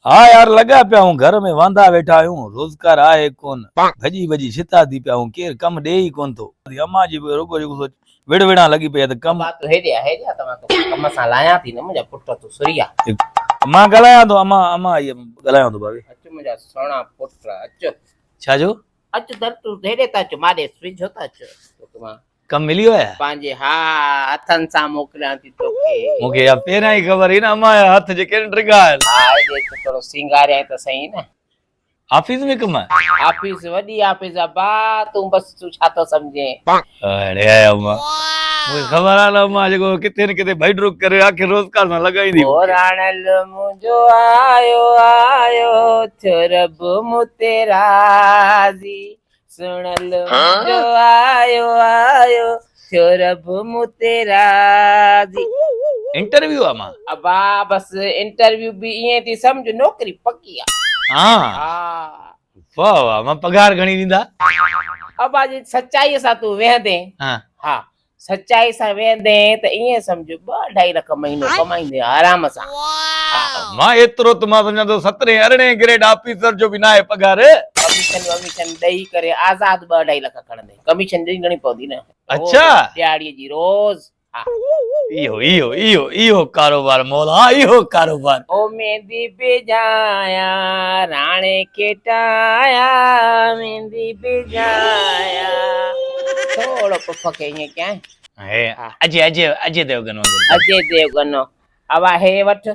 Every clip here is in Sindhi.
ها يار لڳا پيا آهيون گهر ۾ واندا ويٺا آهيون روزگار آهي ڪون ڀڄي ڀڄي ڇتا ٿي پيا آهيون ڪير ڪم ڏي ئي ڪون ٿو امان جي به رڳو جيڪو سو وڙ وڙان لڳي پئي آهي ته ڪم. ابا تون هيڏي آ هيڏي آ ته مان توکي ڪم سان لايان ٿي نه منهنجا پٽ تون سري آ. مان ڳالهايان ٿو امان امان آئي ڳالهايان ٿو ڀاڀي. اچ منهنجا سهڻا پٽ اچ. ڇا جو؟ اچ در تون هيڏي ته اچ مان ڏي ويجهو ته اچ توکي مان. ڪم ملي ويو آهي؟ پنهنجي ها هٿن سان موڪليان ٿي توکي. مون کي اها پهريان ئي خبر هئي نه امان جا هٿ جيڪي آهن ڊگها آهن. ها هيڏي اچ ٿورو سينگاريائين ته سهي نه. آفيس ۾ ڪم آهي؟ آفيس وڏي آفيس آ با تون بس تون ڇا ٿو سمجهين. اڙي امان مون کي خبر آهي نه امان جيڪو ڪٿي نه ڪٿي ڀئي ڊرڪ ڪري آخر روزگار سان لڳائيندي. او راڻل منهنجو آيو آيو ٿيو رب مون تي راضي. سڻل منهنجو آيو آيو ٿيو رب مون تي راضي. انٽرويو آ مان. ابا بس انٽرويو به ائين ٿي سمجھ نوڪري پڪي آ. ها واه واه مان پگهار گهڻي ڏيندا. ابا جي سچائي سان تون ويهندين ها سچائي سان ويهندين ته ائين سمجھ ٻه اڍائي لک مهينو ڪمائيندين آرام سان. مان ايترو ته مان سمجهان ٿو سترهين ارڙهين گريڊ آفيسر جو به ناهي پگهار. ڪميشن وميشن ڏئي ڪري آزاد ٻه اڍائي لک کڻندين. ڪميشن ڏيڻي پوندي نه. اڇا. ڏهاڙيء جي روز. ها. اهو اهو اهو اهو ڪاروبار مولا اهو ڪاروبار. او ميندي بجايان راڻي کي ٽايان ميندي بجايان. ٿورو پڦ کي ائين ڪيائين. هي اجي اجي اجي ديوگن وانگر. اجي ديوگن. اوا هي وٺ،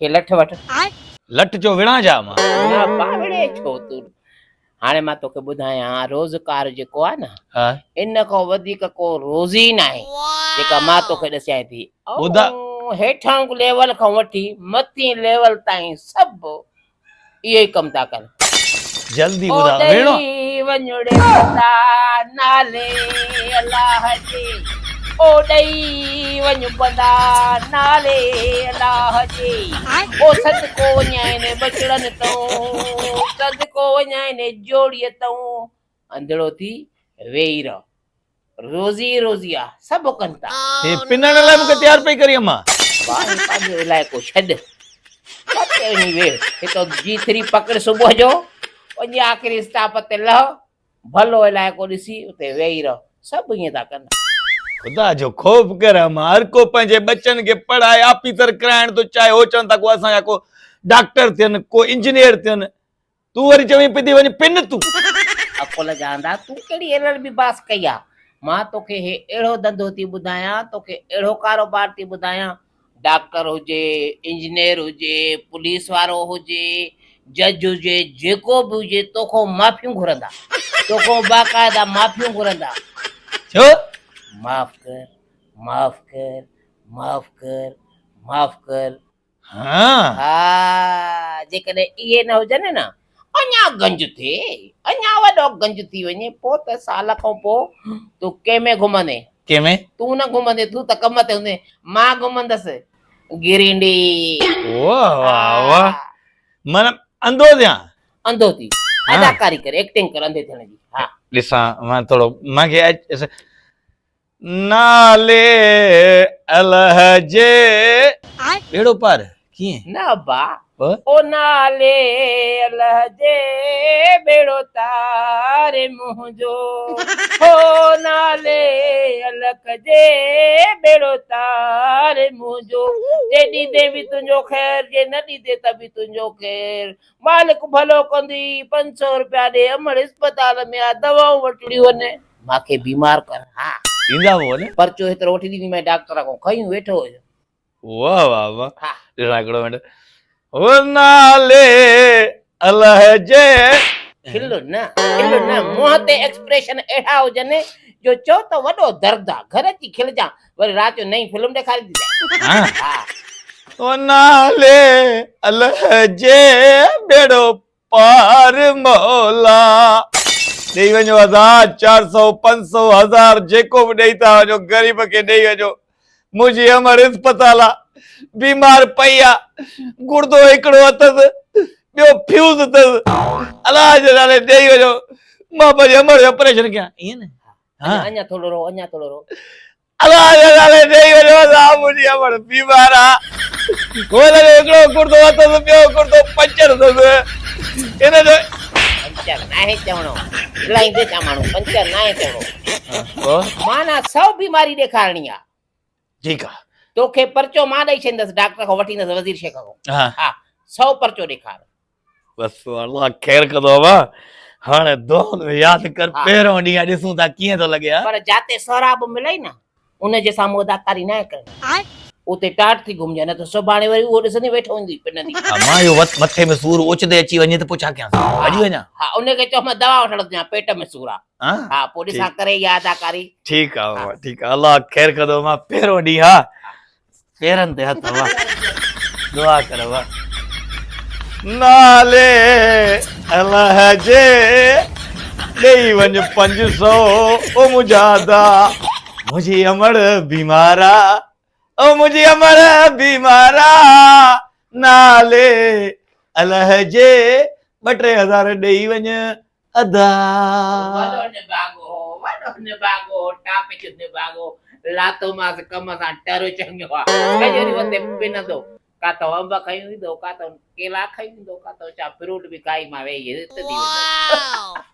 هي لٺ وٺ. لٺ چو وڙهان ڇا مان؟ نه با وڙهين ڇو تون. هاڻي مان توکي ٻڌايان روزگار جيڪو آهي نه ان کان وڌيڪ ڪو روزي ئي ناهي جيڪا مان توکي ڏسيان ٿي. ٻڌا. هيٺان ليول کان وٺي مٿين ليول تائين سڀ اهو ئي ڪم ٿا ڪن. جلدي ٻڌاء ويڻو. او ڏئي وڃڙي بندا نالي الله جي او ڏئي وڃ بندا نالي الله جي او صدقو وڃائين ٻچڙن تئون صدقو وڃائين جوڙيء تئون انڌڙو ٿي ويهي رهه روزي ئي روزي آ سڀ ڪن ٿا. هي پنڻ لاء مونکي تيار پئي ڪرين امان. ڀاء هي پنهنجو علائقو ڇڏ پرتي وڃي ويهه هتو جي ٿري پڪڙ صبح جو وڃي آخري اسٽاپ تي لهه ڀلو علائقو ڏسي اتي ويهي رهه سڀ ائين ٿا ڪن. خدا جو خوف ڪر امان هر ڪو پنهنجي ٻچن کي پڙهائي آفيسر ڪرائڻ ٿو چاهي هو چون ٿا ڪو اسان جا ڪو ڊاڪٽر ٿين ڪو انجنيئر ٿين تون وري چوين پئي ٿي وڃ پن تون. عقل جا انڌا تون ڪهڙي ايل ايل بي پاس ڪئي آ مان توکي هي اهڙو ڌنڌو ٿي ٻڌايان توکي اهڙو ڪاروبار ٿي ٻڌايان ڊاڪٽر هجي انجنيئر هجي پوليس وارو هجي جج هجي جيڪو به هجي توکان معافيون گهرندا توکان باقاعده معافيون گهرندا. ڇو؟ معاف ڪر معاف ڪر معاف ڪر معاف ڪر. ها. ها جيڪڏهن اهي نه هجن نه اڃا گنج ٿئي اڃا وڏو گنج ٿي وڃي پوء ته سال کان پوء تون ڪنهن ۾ گهمندين؟ ڪنهن ۾؟ تون نه گهمندين تون ته ڪم تي هوندين مان گهمندس گرينڊي. واه واه واه معنيٰ انڌو ٿيان. انڌو ٿي اداڪاري ڪر ايڪٽنگ ڪر انڌي ٿيڻ جي ها. ڏسان مان ٿورو مان کي نالي الهه جي. ٻيڙو پار ڪيئن؟ نه ابا او نالي الهه جي ٻيڙو تار منهنجو هو نالي الک جي ٻيڙو تار منهنجو جي ڏيندين به تنهنجو خير جي نه ڏيندين ته به تنهنجو خير مالڪ ڀلو ڪندي 500 روپيا ڏي امڙ اسپتال ۾ آ دوائون وٺڻيون آهن مانکي بيمار ڪر ها. ڏيندا به هو نه. پرچو هيترو وٺي ڏينديمانء ڊاڪٽر کان کنيون ويٺو هيو. واه واه واه ها. ڏسان هڪڙو منٽ او نالي الله جي. کل نه کل نه منهن تي ايڪسپريشن اهڙا هجن جو چئو ته وڏو درد آ گهر اچي کلجان وري رات جو نئين فلم ڏيکارينديسانء. ها. ها. او نالي الله جي ٻيڙو پار مولا ڏئي وڃو هزار چار سئو پنج سئو هزار جيڪو به ڏئي ٿا وڃو غريب کي ڏئي وڃو منهنجي امڙ اسپتال آ بيمار پئي آ گڙدو هڪڙو اٿس ٻيو فيوز اٿس الله جي نالي ڏئي وڃو مان پنهنجي امڙ جو آپريشن ڪيان ائين نه اڃا ٿورو رو اڃا ٿورو رو. الله جي نالي ڏيئي وڃو ادا منهنجي امڙ بيمار آ. هن جو هڪڙو ڪڙتو اٿس ٻيو ڪڙتو پنچر اٿس. ان جو پنچر ناهي چوڻو. الائيندي ڇا ماڻهو پنچر ناهي چوڻو. معنيٰ سو بيماري ڏيکارڻي آ. ٺيڪ آ. توکي پرچو مان ڏئي ڇڏيندس ڊاڪٽر کان وٺي ايندس وزير شيخ کان. ها سو پرچو ڏيکار. بس الله خير ڪندو ابا هاڻي دعائن ۾ ياد ڪر پهريون ڏينهن ڏسون ٿا ڪيئن ٿو لڳي ها. پر جاتي سهراب ملئي نه ان جي سامهون اداڪاري ناهي ڪرڻي اتي ٽاٽ ٿي گهمجي نه ته سڀاڻي وري اهو ڏسندي ويٺو هوندي پنندي. ها مان اهو مٿي ۾ سور اوچتي اچي وڃي ته پوء ڇا ڪيان ڀڄي وڃان. ها ان کي چئو مان دوا وٺڻ ٿو وڃان پيٽ ۾ سور آ. ها پوء ڏسان ڪري اها اداڪاري. ٺيڪ آ بابا ٺيڪ آ الله خير ڪندو مان پهريون ڏينهن ها پيرن تي هٿ وا دعا ڪر وا نالي الله جي ڏئي وڃ 500 او منهنجا ادا منهنجي امڙ بيمار آ او منهنجي امڙ بيمار آ نالي الله جي ٻه ٽي هزار ڏئي وڃ ادا. وڏو نڀاڳو هو، وڏو نڀاڳو هو، ٽاپ جو نڀاڳو، لاتو مانس ڪم سان ٽر چڱيو آ، سڄو ڏينهن اتي پنندو، ڪاتئون انب کڻي ايندو، ڪاتئون ڪيلا کڻي ايندو، ڪاتئون ڇا فروٽ به کائي مان ويهي رت ٿي ويندس.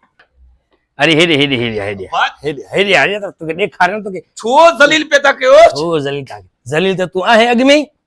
اري هيڏي هيڏي هيڏي هيڏي هيڏي هيڏي هيڏي ته توکي ڏيکاريان توکي. ڇو ذليل پيا ٿا ڪيو؟ ڇو ذليل ٿا ڪيو؟ ذليل ته تون آهين اڳ ۾ ئي.